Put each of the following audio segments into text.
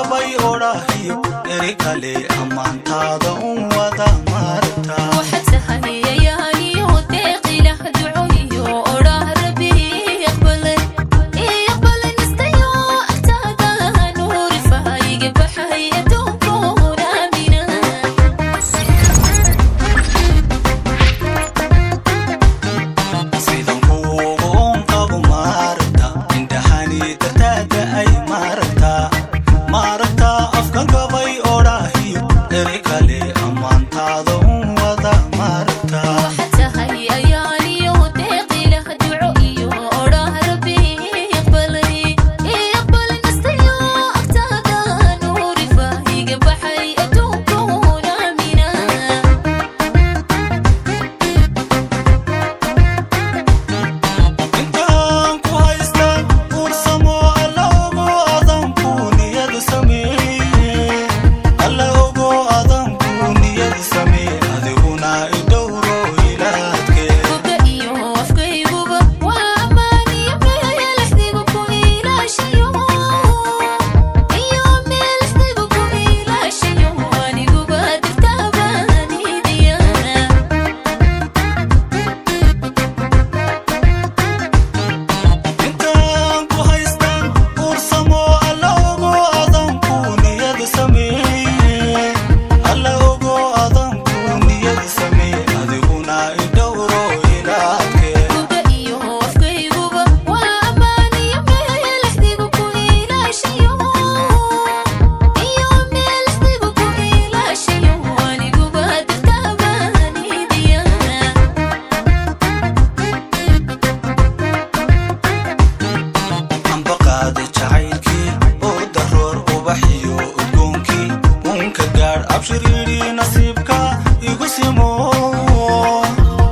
Gabay odhahiyo eri kale ammaantaada un wada maaragtaa. Waxaad sahayayaaniyo deeqilah ducoyo odhaah Rabbi aqbalay aqbalay nastayo agtaada nuuri fahayga baxay adduunkoon aamina. Sidan kuugu un qabo maaragta, indhahani dartaada ay maaragtaa, maaragtaa afkan gabay odhahiyo eri kale ammaantaada un wada maaragtaa. Waxaad tahay ayaaniyo deeqilah duco iyo odhaah Rabbi aqbalay aqbalay nastayo agtaada nuuri fahayga baxay adduunkoon aamina. Intaan ku haystaan uursamo alla ogo adanku niyad sameeye, alla ogo adanku niyad samee, adiguna idhowro ilaadke. Boga iyo afkayguba waa ammaan iyo meelaxdigu ku ilaashayo, iyo meelaxdigu ku ilaashayo, aniguba dirtaabaanidiya. Intaan ku haystaan uursamo alla ogo adanku niyad sameeye, alla ogo adanku niyad samee, adiguna idhowro ilaadke. Boga iyo afkayguba waa ammaan iyo meelaxdigu ku ilaashayo, iyo meelaxdigu ku ilaashayo, aniguba dirtaabaanidiya. Ambaqaada jacaylkii oo daroor ubaxiyo udgoonkii unka gaadh abshiriidhi nasiibka igu simo,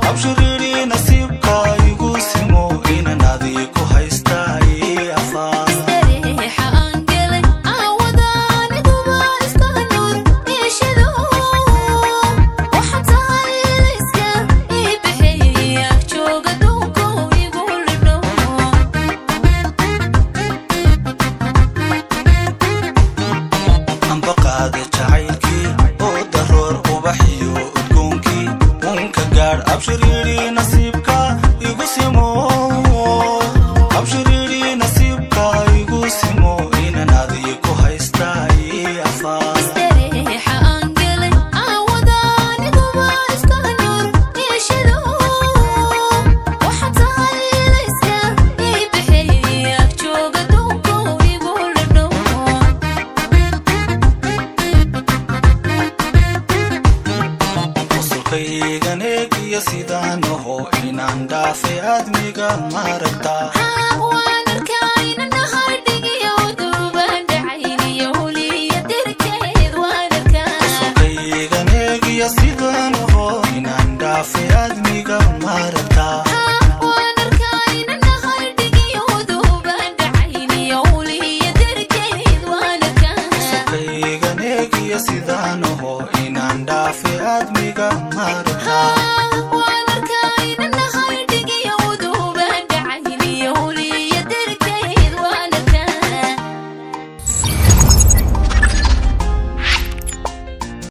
abshiriidhi nasiibka igu simo, inan adii ku haystaa ii afaa. Dareexa aan galay aawada aniguba iska nuur yeeshado, waxaad tahay layska ii bixiyay ag jooga duunko igu lidho. Ambaqaada jacaylkii oo daroor ubaxiyo udgoonkii unka gaadh abshiriidhi nasiibka igu simo, abshiriidhi nasiibka igu simo, inan adii ku haystaa ii afaa. Dareexa aan galay aawada aniguba iska nuur yeeshado, waxaad tahay layska ii bixiyay ag jooga duunko igu lidho. Qosolkaygan eegiyo sidaan aho inaan dhaafay aadmiga maaragtaa. Waan arkaa inanahay dhigiyo duubaan dhacayniyo huliya dirkeed waan arkaa. Qosolkaygan eegiyo sidaan aho inaan dhaafay aadmiga maaragtaa. Waan arkaa inanahay dhigiyo duubaan dhacayniyo huliya dirkeed waan arkaa. Qosolkaygan eegiyo sidaan aho inaan dhaafay aadmiga maaragtaa.